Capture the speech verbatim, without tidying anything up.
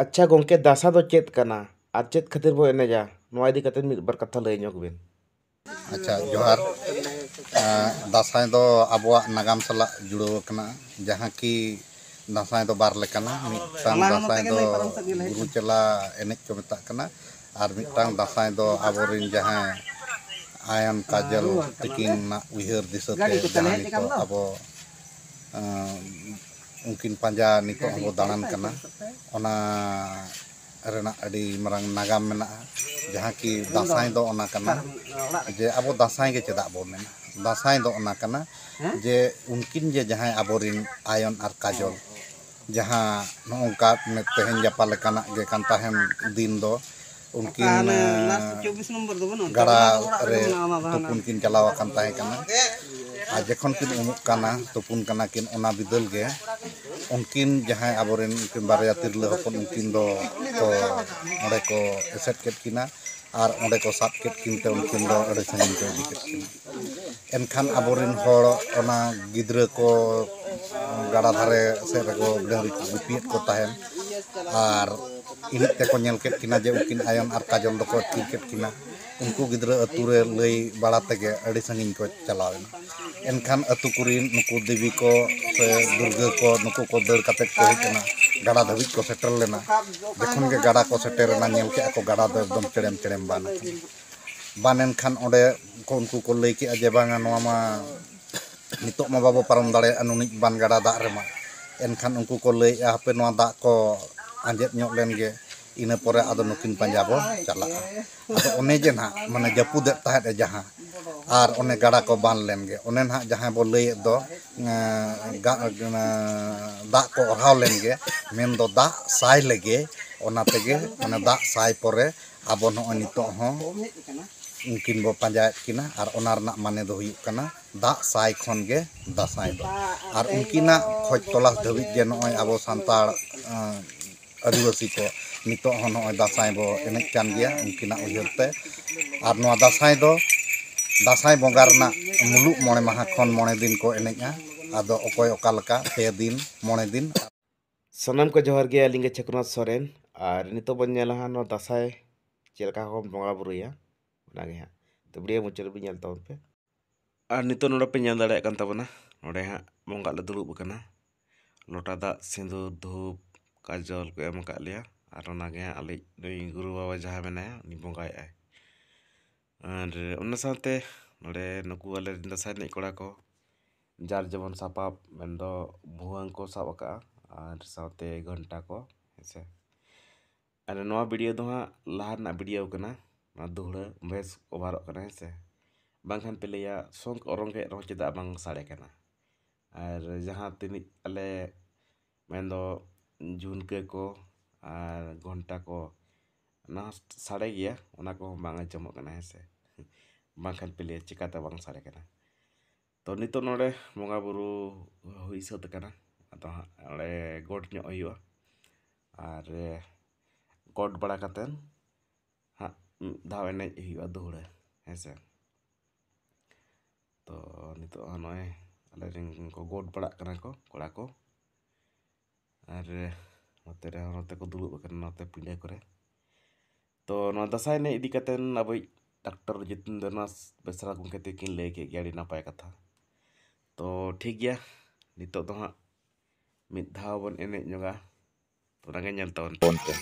ᱟᱪᱪᱷᱟ ᱜᱚᱢᱠᱮ, ᱫᱟᱸᱥᱟᱭ ᱫᱚ ᱪᱮᱫ ᱠᱟᱱᱟ ᱟᱨ ᱪᱮᱫ ᱠᱷᱟᱹᱛᱤᱨ ᱵᱚ ᱮᱱᱮᱡᱟ, ᱱᱚᱣᱟ ᱤᱫᱤ ᱠᱟᱛᱮ ᱢᱤᱫ ᱵᱟᱨ ᱠᱟᱛᱷᱟ ᱞᱟᱹᱭ ᱧᱚᱜ ᱵᱤᱱ᱾ ᱟᱪᱪᱷᱟ, ᱡᱚᱦᱟᱨ᱾ ᱮᱸ, ᱫᱟᱸᱥᱟᱭ ᱫᱚ ᱟᱵᱚᱣᱟᱜ ᱱᱟᱜᱟᱢ ᱥᱟᱞᱟᱜ ᱡᱩᱲᱟᱹᱣ ᱟᱠᱟᱱᱟ, ᱡᱟᱦᱟᱸ ᱠᱤ ᱫᱟᱸᱥᱟᱭ ᱫᱚ ᱵᱟᱨ ᱞᱮᱠᱟᱱᱟ᱾ ᱢᱤᱫᱴᱟᱝ ᱫᱟᱸᱥᱟᱭ ᱫᱚ ᱜᱩᱨᱩ ᱪᱟᱞᱟ ᱮᱱᱮᱡ ᱠᱚ ᱢᱮᱛᱟᱜ ᱠᱟᱱᱟ, ᱟᱨ ᱢᱤᱫᱴᱟᱝ ᱫᱟᱸᱥᱟᱭ ᱫᱚ ᱟᱵᱚᱨᱮᱱ ᱡᱟᱦᱟᱸᱭ ᱟᱭᱟᱱ ᱠᱟᱡᱚᱞ ᱛᱤᱠᱤᱱᱟᱜ ᱩᱭᱦᱟᱹᱨ ᱫᱤᱥᱟᱹᱛᱮ ᱡᱟᱦᱟᱸ ᱱᱤᱛᱚᱜ ᱟᱵᱚ, ᱮᱸ, ᱩᱱᱠᱤᱱ ᱯᱟᱸᱡᱟ ᱱᱤᱛᱚᱜ ᱦᱚᱸᱵᱚ ᱫᱟᱬᱟᱱ ᱠᱟᱱᱟ, ᱚᱱᱟ ᱨᱮᱱᱟᱜ ᱟᱹᱰᱤ ᱢᱟᱨᱟᱝ ᱱᱟᱜᱟᱢ ᱢᱮᱱᱟᱜᱼᱟ᱾ ᱡᱟᱦᱟᱸ ᱠᱤ ᱫᱟᱸᱥᱟᱭ ᱫᱚ ᱚᱱᱟ ᱠᱟᱱᱟ ᱡᱮ ᱟᱵᱚ ᱫᱟᱸᱥᱟᱭ ᱜᱮ ᱪᱮᱫᱟᱜ ᱵᱚ ᱢᱮᱱᱟ? ᱫᱟᱸᱥᱟᱭ ᱫᱚ ᱚᱱᱟ ᱠᱟᱱᱟ ᱡᱮ ᱩᱱᱠᱤᱱ ᱡᱮ ᱡᱟᱦᱟᱸᱭ ᱟᱵᱚᱨᱤᱱ ᱟᱭᱚᱱ ᱟᱨ ᱠᱟᱡᱚᱞ, ᱡᱟᱦᱟᱸ ᱱᱚᱜᱼᱚ ᱱᱚᱝᱠᱟ ᱛᱮᱦᱮᱧ ᱜᱟᱯᱟ ᱞᱮᱠᱟᱱᱟᱜ ᱜᱮ ᱠᱟᱱ ᱛᱟᱦᱮᱱ ᱫᱤᱱ ᱫᱚ, ᱩᱱᱠᱤᱱ, ᱦᱟᱱᱮ ᱞᱟᱥᱴ ᱪᱚᱵᱵᱤᱥ ᱱᱚᱢᱵᱚᱨ ᱫᱚ ᱵᱟᱹᱱᱩᱜᱼᱟ? ᱜᱟᱰᱟ ᱚᱲᱟᱜ ᱨᱮ ᱨᱮᱜᱮ ᱢᱮᱱᱟᱜᱼᱟ, ᱚᱱᱟ ᱫᱚ ᱦᱟᱱᱟ᱾ ᱛᱩᱯᱩᱱ ᱠᱤᱱ ᱪᱟᱞᱟᱣ ᱟᱠᱟᱱ ᱛᱟᱦᱮᱸ ᱠᱟᱱᱟ᱾ ᱟᱨ ᱡᱚᱠᱷᱚᱱ ᱠᱤᱱ ᱩᱢᱩᱜ ᱠᱟᱱᱟ, ᱛᱩᱯᱩᱱ ᱠᱟᱱᱟ ᱠᱤᱱ, ᱚᱱᱟ ᱵᱤᱫᱟᱹᱞ ᱜᱮ ᱩᱱᱠᱤᱱ ᱡᱟᱦᱟᱸᱭ ᱟᱵᱚᱨᱮᱱ ᱩᱱᱠᱤᱱ ᱵᱟᱨᱭᱟ ᱛᱤᱨᱞᱟᱹ ᱦᱚᱯᱚᱱ, ᱩᱱᱠᱤᱱ ᱫᱚ ᱠᱚ ᱚᱸᱰᱮ ᱠᱚ ᱮᱥᱮᱫ ᱠᱮᱫ ᱠᱤᱱᱟ ᱟᱨ ᱚᱸᱰᱮ ᱠᱚ ᱥᱟᱵ ᱠᱮᱫ ᱠᱤᱱ ᱛᱮ ᱩᱱᱠᱤᱱ ᱫᱚ ᱟᱹᱰᱤ ᱥᱟᱺᱜᱤᱧ ᱠᱚ ᱤᱫᱤ ᱠᱮᱫ ᱠᱤᱱᱟ᱾ ᱮᱱᱠᱷᱟᱱ ᱟᱵᱚᱨᱮᱱ ᱦᱚᱲ ᱚᱱᱟ ᱜᱤᱫᱽᱨᱟᱹ ᱠᱚ ᱜᱟᱰᱟ ᱫᱷᱟᱨᱮ ᱥᱮᱫ ᱨᱮᱠᱚ ᱰᱟᱹᱝᱨᱤ ᱠᱚ ᱜᱩᱯᱤᱭᱮᱫ ᱠᱚ ᱛᱟᱦᱮᱸᱫ, ᱟᱨ ᱤᱱᱟᱹᱜ ᱛᱮᱠᱚ ᱧᱮᱞ ᱠᱮᱫ ᱠᱤᱱᱟ ᱡᱮ ᱩᱱᱠᱤᱱ ᱟᱭᱚᱱ ᱟᱨ ᱠᱟᱡᱚᱞ ᱫᱚᱠᱚ ᱟᱹᱛᱠᱤᱨ ᱠᱮᱫ ᱠᱤᱱᱟ᱾ ᱩᱱᱠᱩ ᱜᱤᱫᱽᱨᱟᱹ ᱟᱹᱛᱩ ᱨᱮ ᱞᱟᱹᱭ ᱵᱟᱲᱟ ᱛᱮᱜᱮ ᱟᱹᱰᱤ ᱥᱟᱺᱜᱤᱧ ᱠᱚ ᱪᱟᱞᱟᱣ ᱮᱱᱟ᱾ ᱮᱱᱠᱷᱟᱱ ᱟᱹᱛᱩ ᱠᱚᱨᱮᱱ ᱱᱩᱠᱩ ᱫᱮᱵᱤ ᱠᱚ ᱥᱮ ᱫᱩᱨᱜᱟᱹ ᱠᱚ, ᱱᱩᱠᱩ ᱠᱚ ᱫᱟᱹᱲ ᱠᱟᱛᱮ ᱠᱚ ᱦᱮᱡ ᱮᱱᱟ, ᱜᱟᱰᱟ ᱫᱷᱟᱹᱵᱤᱡ ᱠᱚ ᱥᱮᱴᱮᱨ ᱞᱮᱱᱟ᱾ ᱡᱚᱠᱷᱚᱱ ᱜᱮ ᱜᱟᱰᱟ ᱠᱚ ᱥᱮᱴᱮᱨ ᱮᱱᱟ, ᱧᱮᱞ ᱠᱮᱜᱼᱟ ᱠᱚ ᱜᱟᱰᱟ ᱫᱚ ᱮᱠᱫᱚᱢ ᱪᱮᱲᱮᱢ ᱪᱮᱲᱮᱢ ᱵᱟᱱ ᱟᱠᱟᱱᱟ᱾ ᱵᱟᱱ ᱮᱱᱠᱷᱟᱱ ᱚᱸᱰᱮ ᱠᱚ, ᱩᱱᱠᱩ ᱠᱚ ᱞᱟᱹᱭ ᱠᱮᱜᱼᱟ ᱡᱮ, "ᱵᱟᱝᱟ, ᱱᱚᱣᱟ ᱢᱟ ᱱᱤᱛᱚᱜ ᱢᱟ ᱵᱟᱵᱚ ᱯᱟᱨᱚᱢ ᱫᱟᱲᱮᱭᱟᱜᱼᱟ ᱱᱩᱱᱤᱡ ᱵᱟᱱ ᱜᱟᱰᱟ ᱫᱟᱜ ᱨᱮᱢᱟ᱾" ᱮᱱᱠᱷᱟᱱ ᱩᱱᱠᱩ ᱠᱚ ᱞᱟᱹᱭᱮᱜᱼᱟ, "ᱦᱟᱯᱮ ᱱᱚᱣᱟ ᱫᱟᱜ ᱠᱚ ᱟᱸᱡᱮᱫ ᱧᱚᱜ ᱞᱮᱱ ᱜᱮ, ᱤᱱᱟᱹ ᱯᱚᱨᱮ ᱟᱫᱚ ᱱᱩᱠᱤᱱ ᱯᱟᱸᱡᱟ ᱵᱚ ᱪᱟᱞᱟᱜᱼᱟ᱾" ᱟᱫᱚ ᱚᱱᱮ ᱡᱮ ᱱᱟᱦᱟᱜ, ᱢᱟᱱᱮ, ᱡᱟᱹᱯᱩᱫᱮᱫ ᱛᱟᱦᱮᱸᱫ ᱮ ᱡᱟᱦᱟᱸ, ᱟᱨ ᱚᱱᱮ ᱜᱟᱰᱟ ᱠᱚ ᱵᱟᱱ ᱞᱮᱱ ᱜᱮ, ᱚᱱᱮ ᱱᱟᱦᱟᱜ ᱡᱟᱦᱟᱸᱭ ᱵᱚ ᱞᱟᱹᱭᱮᱫ ᱫᱚ, ᱮᱸ, ᱜᱟ-, ᱮᱸ, ᱫᱟᱜ ᱠᱚ ᱚᱨᱦᱟᱣ ᱞᱮᱱ ᱜᱮ, ᱢᱮᱱᱫᱚ ᱫᱟᱜ ᱥᱟᱭ ᱞᱮᱜᱮ, ᱚᱱᱟ ᱛᱮᱜᱮ, ᱢᱟᱱᱮ, ᱫᱟᱜ ᱥᱟᱭ ᱯᱚᱨᱮ ᱟᱵᱚ ᱱᱚᱜᱼᱚᱭ ᱱᱤᱛᱚᱜ ᱦᱚᱸ ᱩᱱᱠᱤᱱ ᱵᱚ ᱯᱟᱸᱡᱟᱭᱮᱫ ᱠᱤᱱᱟ, ᱟᱨ ᱚᱱᱟ ᱨᱮᱱᱟᱜ ᱢᱟᱱᱮ ᱫᱚ ᱦᱩᱭᱩᱜ ᱠᱟᱱᱟ ᱫᱟᱜ ᱥᱟᱭ ᱠᱷᱚᱱ ᱜᱮ ᱫᱟᱸᱥᱟᱭ ᱫᱚ᱾ ᱟᱨ ᱩᱱᱠᱤᱱᱟᱜ ᱠᱷᱚᱡᱽ ᱛᱚᱞᱟᱥ ᱫᱷᱟᱹᱵᱤᱡ ᱜᱮ ᱱᱚᱜᱼᱚᱭ ᱟᱵᱚ ᱥᱟᱱᱛᱟᱲ, ᱟᱸ, ᱟᱹᱫᱤᱵᱟᱹᱥᱤ ᱠᱚ ᱱᱤᱛᱚᱜ ᱦᱚᱸ ᱱᱚᱜᱼᱚᱭ ᱫᱟᱸᱥᱟᱭ ᱵᱚ ᱮᱱᱮᱡ ᱠᱟᱱ ᱜᱮᱭᱟ ᱩᱱᱠᱤᱱᱟᱜ ᱩᱭᱦᱟᱹᱨ ᱛᱮ᱾ ᱟᱨ ᱱᱚᱣᱟ ᱫᱟᱸᱥᱟᱭ ᱫᱚ, ᱫᱟᱸᱥᱟᱭ ᱵᱚᱸᱜᱟ ᱨᱮᱱᱟᱜ ᱢᱩᱞᱩᱜ ᱢᱚᱬᱮ ᱢᱟᱦᱟ ᱠᱷᱚᱱ ᱢᱚᱬᱮ ᱫᱤᱱ ᱠᱚ ᱮᱱᱮᱡᱼᱟ᱾ ᱟᱫᱚ ᱚᱠᱚᱭ ᱚᱠᱟ ᱞᱮᱠᱟ, ᱯᱮ ᱫᱤᱱ, ᱢᱚᱬᱮ ᱫᱤᱱ᱾ ᱥᱟᱱᱟᱢ ᱠᱚ ᱡᱚᱦᱟᱨ ᱜᱮ, ᱟᱹᱞᱤᱧ ᱜᱮ ᱪᱷᱚᱠᱩᱱᱟᱛᱷ ᱥᱚᱨᱮᱱ᱾ ᱟᱨ ᱱᱤᱛᱚᱜ ᱵᱚᱱ ᱧᱮᱞᱟ ᱦᱟᱸᱜ ᱱᱚᱣᱟ ᱫᱟᱸᱥᱟᱭ ᱪᱮᱫ ᱞᱮᱠᱟ ᱠᱚ ᱵᱚᱸᱜᱟ ᱵᱩᱨᱩᱭᱟ, ᱚᱱᱟᱜᱮ ᱦᱟᱸᱜ᱾ ᱛᱚ ᱵᱷᱤᱰᱤᱭᱳ ᱢᱩᱪᱟᱹᱫ ᱨᱮᱵᱤᱱ ᱧᱮᱞ ᱛᱟᱵᱚᱱ ᱯᱮ᱾ ᱟᱨ ᱱᱤᱛᱚᱜ ᱱᱚᱰᱮ ᱯᱮ ᱧᱮᱞ ᱫᱟᱲᱮᱭᱟᱜ ᱠᱟᱱ ᱛᱟᱵᱚᱱᱟ, ᱱᱚᱰᱮ ᱦᱟᱸᱜ ᱵᱚᱸᱜᱟᱜ ᱞᱮ ᱫᱩᱲᱩᱵ ᱟᱠᱟᱱᱟ᱾ ᱞᱚᱴᱟ ᱫᱟᱜ, ᱥᱤᱸᱫᱩᱨ, ᱫᱷᱩᱯ, ᱠᱟᱡᱚᱞ ᱠᱚ ᱮᱢ ᱟᱠᱟᱫ ᱞᱮᱭᱟ᱾ ᱟᱨ ᱚᱱᱟᱜᱮ ᱦᱟᱸᱜ ᱟᱞᱮ ᱱᱩᱭ ᱜᱩᱨᱩ ᱵᱟᱵᱟ ᱡᱟᱦᱟᱸ ᱢᱮᱱᱟᱭᱟ, ᱩᱱᱤ ᱵᱚᱸᱜᱟᱭᱮᱫᱼᱟᱭ᱾ ᱟᱨ ᱚᱱᱟ ᱥᱟᱶᱛᱮ ᱱᱚᱰᱮ ᱱᱩᱠᱩ ᱟᱞᱮ ᱨᱮᱱ ᱫᱟᱸᱥᱟᱭ ᱮᱱᱮᱡ ᱠᱚᱲᱟ ᱠᱚ ᱡᱟᱨ ᱡᱮᱢᱚᱱ ᱥᱟᱯᱟᱵ, ᱢᱮᱱᱫᱚ ᱵᱷᱩᱣᱟᱹᱝ ᱠᱚ ᱥᱟᱵ ᱟᱠᱟᱫᱼᱟ, ᱟᱨ ᱥᱟᱶᱛᱮ ᱜᱷᱚᱱᱴᱟ ᱠᱚ, ᱦᱮᱸᱥᱮ᱾ ᱟᱨ ᱱᱚᱣᱟ ᱵᱷᱤᱰᱤᱭᱳ ᱫᱚ ᱦᱟᱸᱜ ᱞᱟᱦᱟ ᱨᱮᱱᱟᱜ ᱵᱷᱤᱰᱤᱭᱳ ᱠᱟᱱᱟ, ᱱᱚᱣᱟ ᱫᱩᱦᱲᱟᱹ ᱵᱷᱚᱭᱮᱥ ᱚᱵᱷᱟᱨᱚᱜ ᱠᱟᱱᱟ, ᱦᱮᱸᱥᱮ᱾ ᱵᱟᱝᱠᱷᱟᱱ ᱯᱮ ᱞᱟᱹᱭᱟ ᱥᱚᱝᱠ ᱚᱨᱚᱝ ᱠᱮᱫ ᱨᱮᱦᱚᱸ ᱪᱮᱫᱟᱜ ᱵᱟᱝ ᱥᱟᱰᱮ ᱠᱟᱱᱟ᱾ ᱟᱨ ᱡᱟᱦᱟᱸ ᱛᱤᱱᱟᱹᱜ ᱟᱞᱮ ᱢᱮᱱᱫᱚ ᱡᱷᱩᱱᱠᱟᱹ ᱠᱚ ᱟᱨ ᱜᱷᱚᱱᱴᱟ ᱠᱚ, ᱚᱱᱟ ᱦᱚᱸ ᱥᱟᱰᱮ ᱜᱮᱭᱟ, ᱚᱱᱟ ᱠᱚᱦᱚᱸ ᱵᱟᱝ ᱟᱸᱡᱚᱢᱚᱜ ᱠᱟᱱᱟ, ᱦᱮᱸ ᱥᱮ᱾ ᱵᱟᱝᱠᱷᱟᱱ ᱯᱮ ᱞᱟᱹᱭᱟ ᱪᱤᱠᱟᱹᱛᱮ ᱵᱟᱝ ᱥᱟᱰᱮ ᱠᱟᱱᱟ᱾ ᱛᱚ ᱱᱤᱛᱚᱜ ᱱᱚᱰᱮ ᱵᱚᱸᱜᱟ ᱵᱩᱨᱩ ᱦᱩᱭ ᱥᱟᱹᱛ ᱟᱠᱟᱱᱟ, ᱟᱫᱚ ᱦᱟᱸᱜ ᱚᱸᱰᱮ ᱜᱚᱴ ᱧᱚᱜ ᱦᱩᱭᱩᱜᱼᱟ᱾ ᱟᱨ ᱜᱚᱴ ᱵᱟᱲᱟ ᱠᱟᱛᱮᱫ ᱦᱟᱸᱜ ᱢᱤᱫ ᱫᱷᱟᱣ ᱮᱱᱮᱡ ᱦᱩᱭᱩᱜᱼᱟ ᱫᱩᱦᱲᱟᱹ, ᱦᱮᱸ ᱥᱮ᱾ ᱛᱚ ᱱᱤᱛᱚᱜ ᱦᱚᱸ ᱱᱚᱜᱼᱚᱭ ᱟᱞᱮ ᱨᱮᱱ ᱠᱚ ᱜᱚᱴ ᱵᱟᱲᱟᱜ ᱠᱟᱱᱟ ᱠᱚ ᱠᱚᱲᱟ ᱠᱚ, ᱟᱨ ᱱᱚᱛᱮ ᱨᱮᱦᱚᱸ ᱱᱚᱛᱮ ᱠᱚ ᱫᱩᱲᱩᱵ ᱟᱠᱟᱱᱟ ᱱᱚᱛᱮ ᱯᱤᱸᱰᱟᱹ ᱠᱚᱨᱮ᱾ ᱛᱚ ᱱᱚᱣᱟ ᱫᱟᱸᱥᱟᱭ ᱮᱱᱮᱡ ᱤᱫᱤ ᱠᱟᱛᱮᱫ ᱟᱵᱚᱭᱤᱡ ᱰᱟᱠᱛᱟᱨ ᱡᱤᱛᱮᱱᱫᱨᱚ ᱱᱟᱛᱷ ᱵᱮᱥᱨᱟ ᱜᱚᱢᱠᱮ ᱛᱤᱠᱤᱱ ᱞᱟᱹᱭ ᱠᱮᱫ ᱜᱮᱭᱟ, ᱟᱹᱰᱤ ᱱᱟᱯᱟᱭ ᱠᱟᱛᱷᱟ᱾ ᱛᱚ ᱴᱷᱤᱠ ᱜᱮᱭᱟ, ᱱᱤᱛᱚᱜ ᱫᱚ ᱦᱟᱸᱜ ᱢᱤᱫ ᱫᱷᱟᱣ ᱵᱚᱱ ᱮᱱᱮᱡ ᱧᱚᱜᱟ, ᱛᱚ ᱚᱱᱟᱜᱮ ᱧᱮᱞ ᱛᱟᱵᱚᱱ ᱯᱮ᱾